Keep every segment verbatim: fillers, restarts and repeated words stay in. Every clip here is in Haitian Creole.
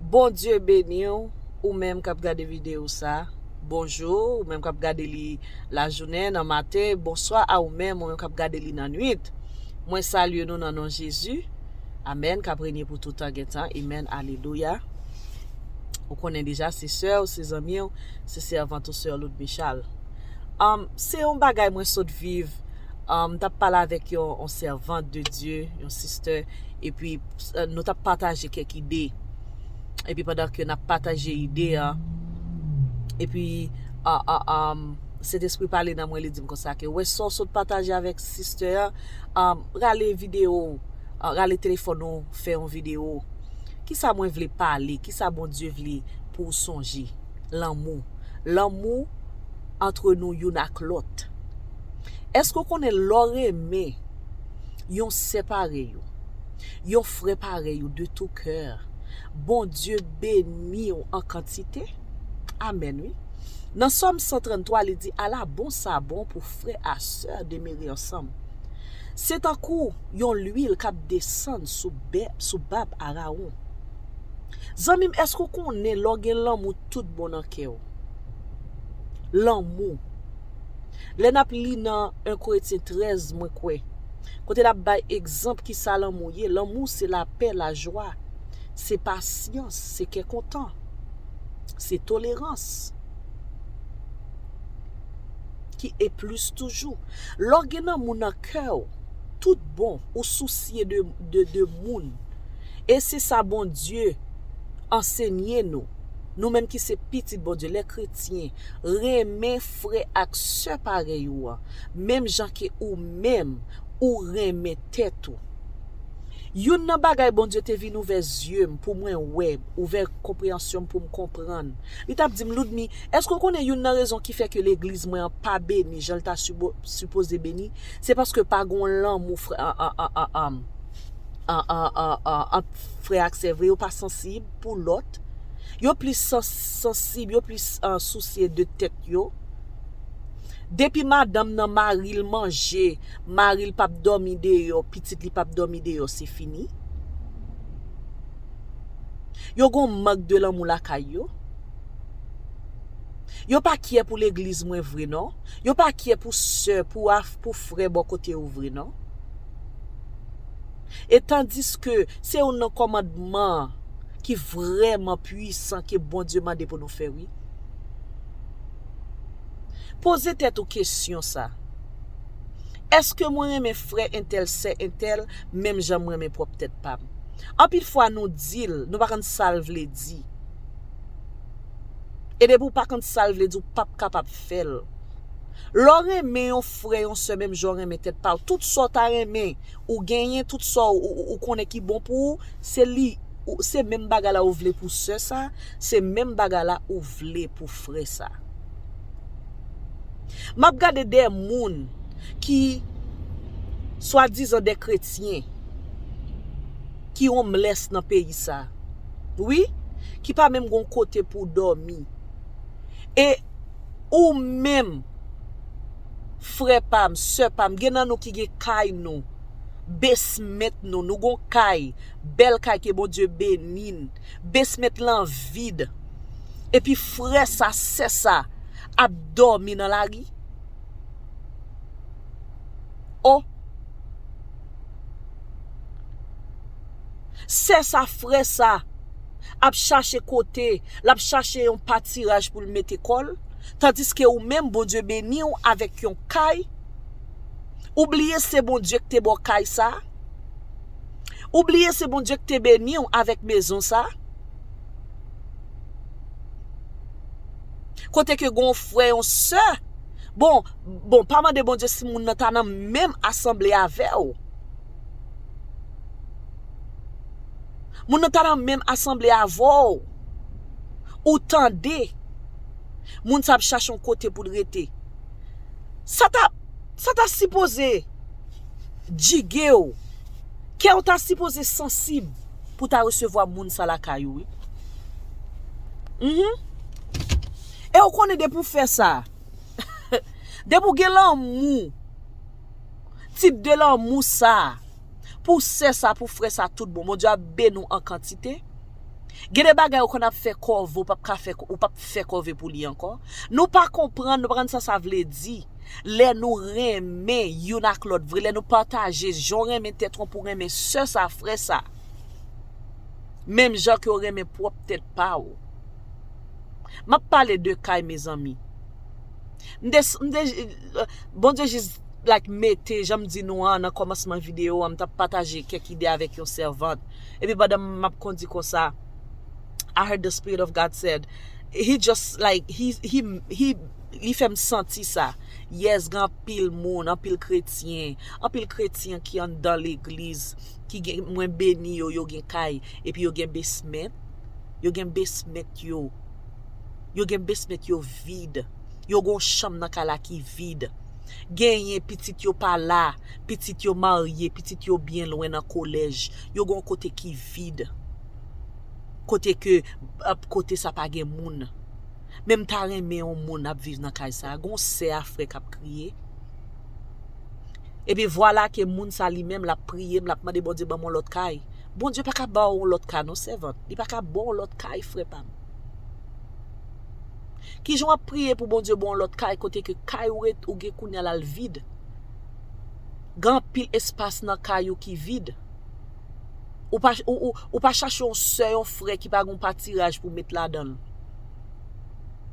Bondye beni w, ou menm k ap gade videyo sa. Bonjou, ou menm k ap gade li lajounen, nan maten. Bonswa a ou menm, ou menm k ap gade li nan nwit. Mwen salye nou nan non Jezi. Amèn, k ap renye pou toutan gen tan. Amèn, alelouya. Ou konnen deja, se sè w, se zanmi w, se sèvant ou, sè Loud Michal. Um, se yon bagay mwen sot viv. Um, m t ap pale avèk yon, yon sèvant de Dye, yon sister, epi, uh, nou t ap pataje kèk ide. Epi pandan ke n ap pataje ide a, epi, uh, uh, um, Sentespri pale nan mwen, li di m konsa ke, wè sa w sot pataje avèk sister an, um, rale videyo, uh, rale telefòn ou, fè yon videyo. Kisa mwen vle pale? Kisa Bondye vle pou w sonje? Lanmou. Lanmou antre nou youn ak lòt. Èske w konnen lè w renmen yon sè parèy ou, yon frè parèy ou de tou kè, Bondye beni w an kantite? Amèn, wi. Nan Sòm san tranntwa, li di, ala bon sa bon pou frè a sè demere ansanm. Se tankou yon lwil k ap desann sou bè, sou bab Arawon. Zanmi m, èske w konnen lè w gen lanmou tout bon nan kè w? Lanmou. Lè n ap li nan en Korentyen trèz, mwen kwè, kote l ap bay egzanp kisa lanmou ye, lanmou se lapè, lajwa, se pasyans, se kè kontan, se tolerans. Ki e plis toujou. Lè w gen lanmou nan kè w, tout bon, ou sousye de, de, de moun. E se sa Bondye ansenye nou. Nou menm ki se pitit Bondye, lè kretyen, renmen frè ak sè parèy ou an, menm jan ke ou menm ou renmen tèt ou. Youn nan bagay Bondye te vin ouvè zye m pou mwen wè, ouvè konpreyansyon m pou m konprann. Li t ap di m, Loudmi, èske w konnen youn nan rezon ki fè ke legliz mwen an pa beni jan l ta sipo-, sipoze beni? Se paske pa gen yon lanmou frè, an, an, an, an, an, an, an, an, ant frè ak sè vre, yo pa sansib pou lòt. Yo plis sans-, sansib, yo plis, an, sousye de tèt yo. Depi madanm nan mari l manje, mari l p ap dòmi deyò, pitit li p ap dòmi deyò, se fini. Yo gon mank de lanmou lakay yo. Yo pa kyè pou legliz mwen vre non. Yo pa kyè pou sè, pou af-, pou frè bò kote yo vre non. E tandiske se youn nan kòmandman ki vrèman pwisan ke Bondye mande pou nou fè, wi. Poze tèt ou kesyon sa. Èske mwen renmen frè entèl, sè entèl, menm jan mwen renmen pwòp tèt pa m? Anpil fwa nou di l, nou pa konn sa l vle di. E depi w pa konn sa l vle di, w p ap kapab fè l. Lè w renmen yon frè, yon sè, menm jan w renmen tèt pa w, tout sa w ta renmen, ou genyen, tout sa w, ou, ou, ou konnen ki bon pou ou, se li, ou, se menm bagay la ou vle pou sè sa, se menm bagay la ou vle pou frè sa. M ap gade de moun ki, swadizan de kretyen, ki homeless nan peyi sa. Wi, ki pa menm gon kote pou dòmi. E ou menm, frè pa m, sè pa m, gen nan nou ki gen kay nou, basement nou, nou gon kay, bèl kay ke Bondye beni n, basement lan vid. Epi frè sa, sè sa, ap dòmi nan lari. O! Sè sa, frè sa, ap chache kote, l ap chache yon patiraj pou l mete kò l, tandiske ou menm, Bondye beni w avèk yon kay. Ou bliye se Bondye ki te ba w kay sa. Ou bliye se Bondye ki te beni w avèk mezon sa. Kote ke gon frè, yon sè. Bon, bon, pa mande Bondye si moun nan ta nan menm asanble avè w. Moun nan ta nan menm asanble avè w. Ou tande. Moun sa ap chache yon kote pou l rete. Sa ta, sa ta sipoze djige w. Kè w ta sipoze sansib pou ta resevwa moun sa lakay ou, wi. Mhm. E w konnen depi w fè sa, depi w gen lanmou, tip de lanmou sa, pou sè sa, pou frè sa, tout bon, Bondye ap beni w an kantite. Gen de bagay ou konn ap fè kòve, ou p ap ka fè, ou p ap fè kòve pou li ankò. Nou pa konprann, nou pa konn sa sa vle di. Lè nou renmen youn ak lòt vre, lè nou pataje jan w renmen tèt ou an pou w renmen sè sa, frè sa, menm jan ke w renmen pwòp tèt pa w. M ap pale de kay, mezanmi. M te, m te, Bondye jis, like, mete, jan m di nou an nan kòmansman videyo an, m t ap pataje kèk ide avèk yon sèvant. Epi pandan m ap kondi konsa, I heard the Spirit of God said, he just, like, he, he, he, li fè m santi sa. Yes, gen anpil moun, anpil kretyen, anpil kretyen ki anndan legliz, ki gen, mwen beni yo, yo gen kay, epi yo gen basement, yo gen basement yo, yo gen basement yo vid, yo gen yon chanm nan kay la ki vid. Genyen pitit yo pa la, pitit yo marye, pitit yo byen lwen nan kolèj, yo gen yon kote ki vid, kote ke, ap, kote sa pa gen moun. Men m ta renmen yon moun ap viv nan kay sa. Gen yon sè a frè k ap kriye. Epi vwala ke moun sa li menm, l ap priye m, l ap mande Bondye ban m yon lòt kay. Bondye pa ka ba w yon lòt kay non, sèvant. Li pa ka ba w yon lòt kay, frè pa m. Kijan w ap priye pou Bondye ba w yon lòt kay kote ke kay ou ret, ou gen kounye a la l vid? Gen anpil espas nan kay ou ki vid. Ou pa, ou, ou, ou pa chache yon sè, yon frè ki pa gen yon patiraj pou met ladan l.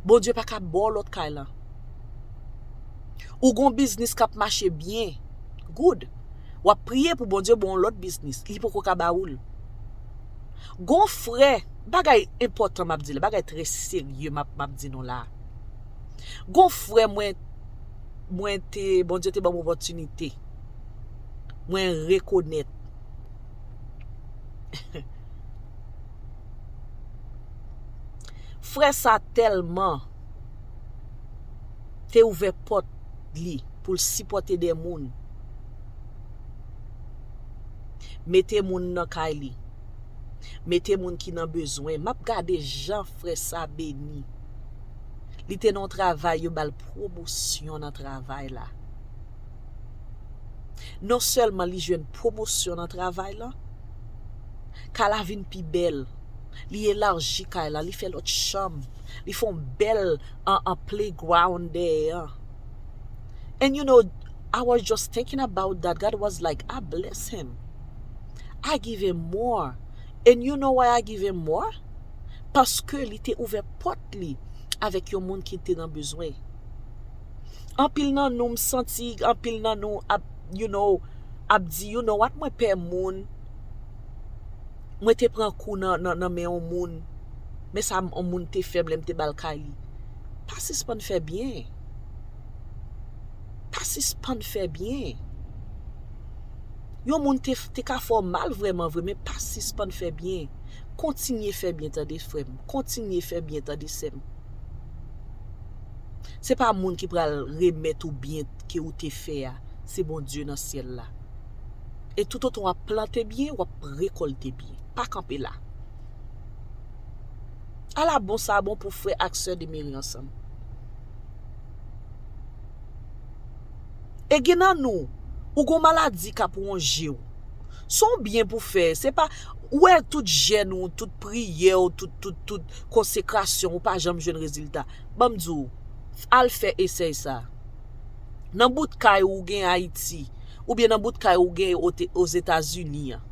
Bondye pa ka ba w lòt kay la. Ou gon biznis k ap mache byen. Good. W ap priye pou Bondye ba w yon lòt biznis. Li poko ka ba ou l. Gon frè, bagay enpòtan m ap di la, bagay trè serye m ap, m ap di nou la. Gon frè mwen, mwen te, Bondye te ban m opòtinite. Mwen rekonèt. Frè sa tèlman te ouvè pòt li pou l sipòte de moun. Mete moun nan kay li. Mete moun ki nan bezwen. M ap gade jan frè sa beni. Li te nan yon travay, yo ba l pwomosyon nan travay la. Non sèlman li jwenn pwomosyon nan travay la, kay la vin pi bèl. Li elaji kay la, li fè lòt chanm. Li fè yon bèl an, an playground dèyè an. And you know, I was just thinking about that. God was like, I bless him. I give him more. And you know why I give him more? Paske li te ouvè pòt li avèk yon moun ki te nan bezwen. Anpil nan nou, m santi anpil nan nou ap, you know, ap di, you know what, mwen pè moun. Mwen te pran kou nan, nan, nan men yon moun. Men sa yon moun te fè m lè m te ba l kay li. Pa sispann fè byen. Pa sispann fè byen. Yon moun te, te ka fè w mal vrèman vre, men pa sispann fè byen. Kontinye fè byen, tande frè m. Kontinye fè byen, tande sè m. Se pa moun ki pral remèt ou byen ke ou te fè a. Se Bondye nan syèl la. E toutotan w ap plante byen, w ap rekòlte byen. Pa kanpe la. Ala bon sa bon pou frè ak sè demere ansanm. E gen nan nou, ou gon maladi k ap wonje w. Se yon byen pou fè, se pa, ou wè tout jèn ou, tout priyè ou, tout, tout, tout konsekrasyon ou pa janm jwenn rezilta. Ban m di w, al fè esèy sa. Nan bout kay ou gen Ayiti, oubyen nan bout kay ou gen Ozetazini an,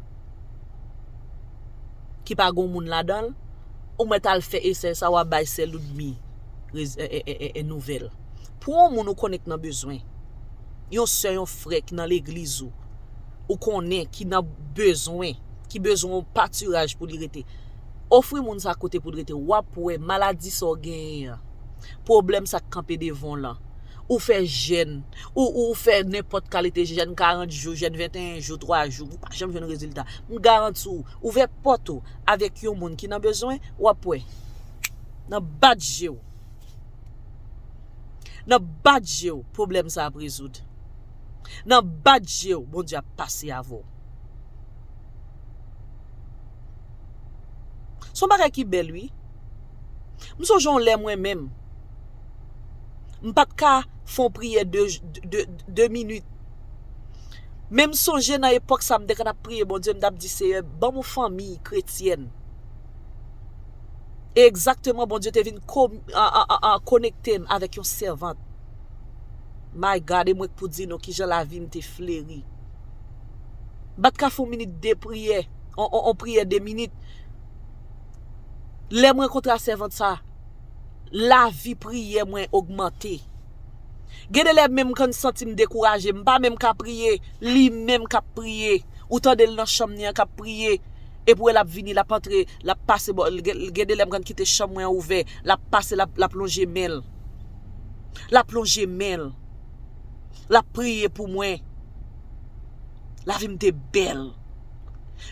ki pa gen moun ladan l, ou mèt al fè esèy sa, w a bay sè Loudmi nouvèl. Pou yon moun ou konnen k nan bezwen, yon sè, yon frè ki nan legliz ou, ou konnen ki nan bezwen, ki bezwen yon patiraj pou li rete, ofri moun sa kote pou l rete. W ap wè maladi sa w genyen an, pwoblèm sa k kanpe devan w lan, ou fè jèn, ou, ou fè nenpòt kalite jèn, karant jou, jèn venteyen jou, twa jou, ou pa janm jwenn rezilta. M garanti w, ouvè pòt ou avèk yon moun ki nan bezwen, w ap wè. Nan bat je w. Nan bat je w, pwoblèm sa ap rezoud. Nan bat je w, Bondye ap pase avè w. Se yon bagay ki bèl, wi. M sonje yon lè mwen menm, m pa t ka fè yon priyè de, de, de minit. Men m sonje nan epòk sa, m te konn ap priye Bondye, m t ap di, Seyè, ban m yon fanmi kretyèn. Egzakteman, Bondye te vin ko- a- a- a- a- konekte m avèk yon sèvant. My God, e mwen k pou di nou kijan lavi m te fleri. M pa t ka fè yon minit de priyè, on, on, on priyè de minit. Lè m rankontre a sèvant sa, lavi priyè mwen ogmante. Gen de lè menm kan m santi m dekouraje, m pa menm ka priye, li menm k ap priye. Ou tande l nan chanm li an k ap priye. Epi w wè l ap vini, l ap antre, l ap pase bò, gen gen de lè m konn kite chanm mwen an ouvè, l ap pase, l ap, l ap lonje men l. L ap lonje men l. L ap priye pou mwen. Lavi m te bèl.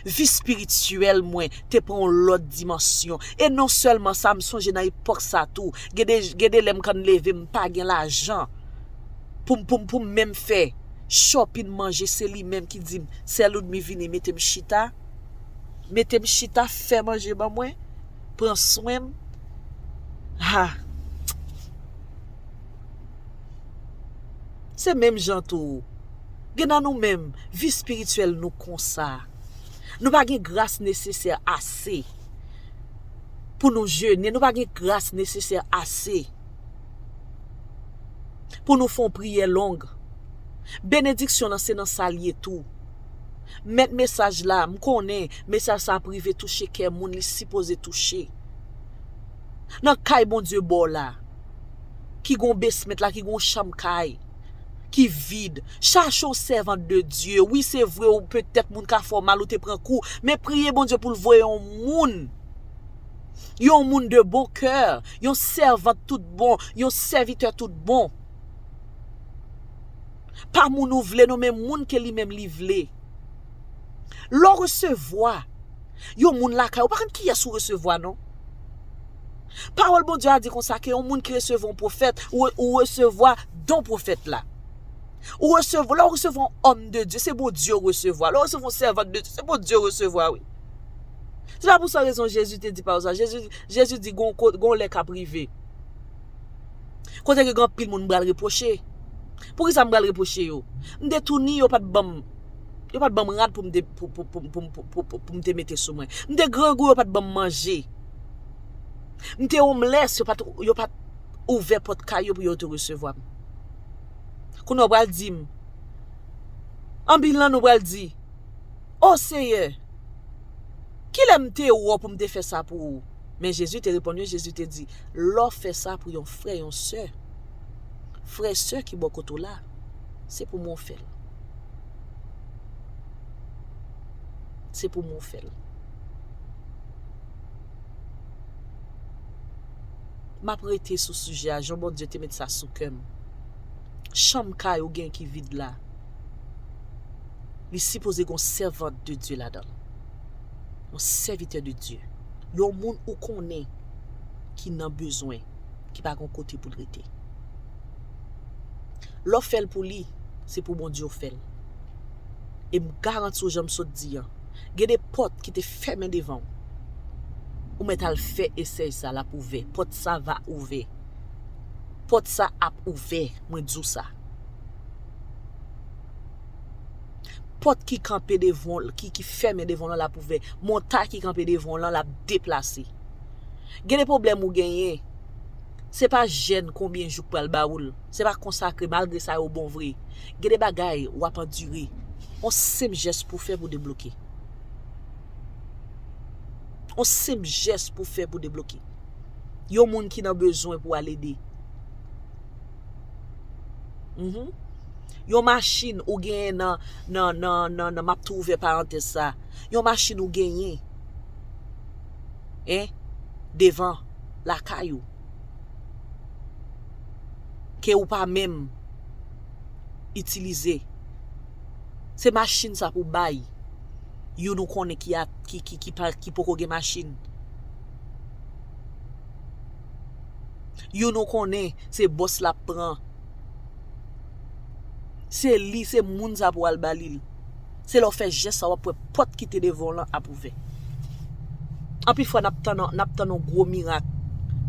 Vi espirityèl mwen te pran yon lòt dimansyon. E non sèlman sa, m sonje nan epòk sa tou, gen de, gen de lè m konn leve, m pa gen lajan pou m, pou m, pou m menm fè shopping manje, se li menm ki di m, "Sè Ludmy, vini, mete m chita. Mete m chita, fè manje ban mwen, pran swen m." Ha! Se menm jan tou. Gen nan nou menm, vi espirityèl nou konsa. Nou pa gen gras nesesè ase pou nou jene, nou pa gen gras nesesè ase pou nou fè yon priyè long. Benediksyon lan se nan sa l ye tou. Mèt mesaj la, m konnen mesaj sa ap rive touche kè moun li sipoze touche. Nan kay Bondye ba w la, ki gon basement la, ki gon chanm kay, ki vid. Chache yon sèvant de Dye. Wi, se vre, ou petèt moun ka fè w mal, ou te pran kou, men priye Bondye pou l voye yon moun. Yon moun de bon kè, yon sèvant tout bon, yon sèvitè tout bon. Pa moun ou vle non, men moun ke li menm li vle. Lè w resevwa yon moun lakay ou, pa konn kiyès ou resevwa non. Pawòl Bondye a di konsa ke yon moun ki resevwa yon pwofèt, ou, ou resevwa don pwofèt la. Ou resevwa, lè w resevwa yon òm de Dye, se Bondye w resevwa. Lè w resevwa yon sèvant de Dye, se Bondye w resevwa, wi. Se pa pou sa rezon Jezi te di pawòl sa. Jezi, Jezi di gon, gon lè k ap rive. Kote ke gen anpil moun m pral repwoche. Poukisa m pral repwoche yo? M te touni, yo pa t ban m, yo pa t ban m rad pou m te, pou, pou, pou, pou, pou, pou, pou, pou m te mete sou mwen. M te grangou, yo pa t ban m manje. M te homeless, yo pa t, yo pa t ouvè pòt kay yo pou yo te resevwa m. Kounye a w pral di m, anpil nan nou pral di, "O Seyè, kilè m te wè w pou m te fè sa pou ou?" Men Jezi te reponn yo, Jezi te di, "Lè w fè sa pou yon frè, yon sè, frè, sè ki bò kote w la, se pou mwen w fè l. Se pou mwen w fè l." M ap rete sou sijè a, jan Bondye te met sa sou kè m. Chanm kay ou gen ki vid la, li sipoze gen yon sèvant de Dye ladan l. Yon sèvitè de Dye. Yon moun ou konnen ki nan bezwen, ki pa gen kote pou l rete. Lè w fè l pou li, se pou Bondye w fè l. E m garanti w, jan m sot di an, gen de pòt ki te fèmen devan w. Ou mèt al fè esèy sa, l ap ouvè. Pòt sa va ouvè. Pòt sa ap ouvè, mwen di w sa. Pòt ki kanpe devan w, ki, ki fèmen devan w lan, l ap ouvè. Montay ki kanpe devan w lan, l ap deplase. Gen de pwoblèm ou genyen, se pa jèn konbyen jou k pral ba ou l. Se pa konsakre, malgre sa yo bon vre. Gen de bagay w ap andire. On senp jès pou fè pou debloke. On senp jès pou fè pou debloke. Yon moun ki nan bezwen pou al ede. Mhm. Yon machin ou genyen nan, nan, nan, nan, nan, m ap tou ouvè parantèz sa. Yon machin ou genyen, en, devan lakay ou, ke ou pa menm itilize. Se machin sa pou bay youn ou konnen ki a, ki, ki, ki pa, ki poko gen machin. Youn ou konnen se bòs l ap pran. Se li, se moun sa pou al ba li l. Se lè w fè jès sa, w ap wè pòt ki te devan w lan ap ouvè. Anpil fwa, n ap tann, n ap tann yon gwo mirak.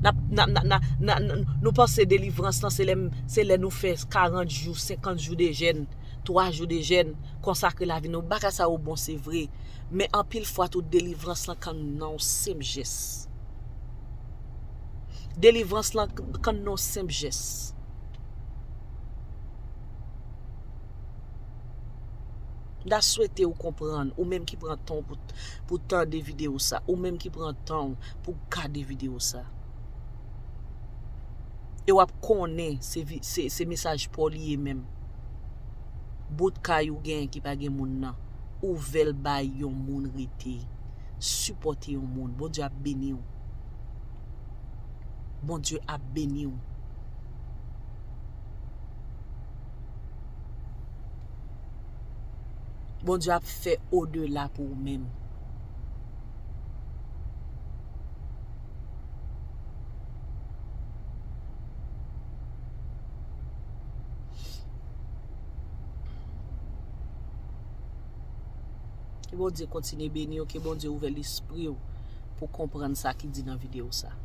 N ap, n ap, n ap, n ap, n ap, n ap, nou panse delivrans lan, se lè, se lè nou fè karant jou, senkant jou de jèn, twa jou de jèn, konsakre lavi nou. Bagay sa yo bon, se vre. Men anpil fwa tou, delivrans lan ka nan yon senp jès. Delivrans lan k- ka nan yon senp jès. M ta swete ou konprann, ou menm ki pran tan w pou, pou tande videyo sa, ou menm ki pran tan w pou gade videyo sa. E w ap konnen se, vi- se, se mesaj pa w li ye menm. Bout kay ou gen ki pa gen moun nan, ouvè l bay yon moun rete. Sipòte yon moun. Bondye ap beni w. Bondye ap beni w. Bondye ap fè odela pou ou menm. Ke Bondye kontinye beni w, ke Bondye ouvè lespri w pou konprann sa ki di nan videyo sa.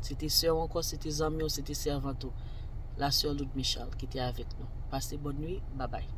Se te sè w ankò, se te zanmi w, se te sèvant ou, la sè Loud Michel ki te avèk nou. Pase bòn nwi, babay.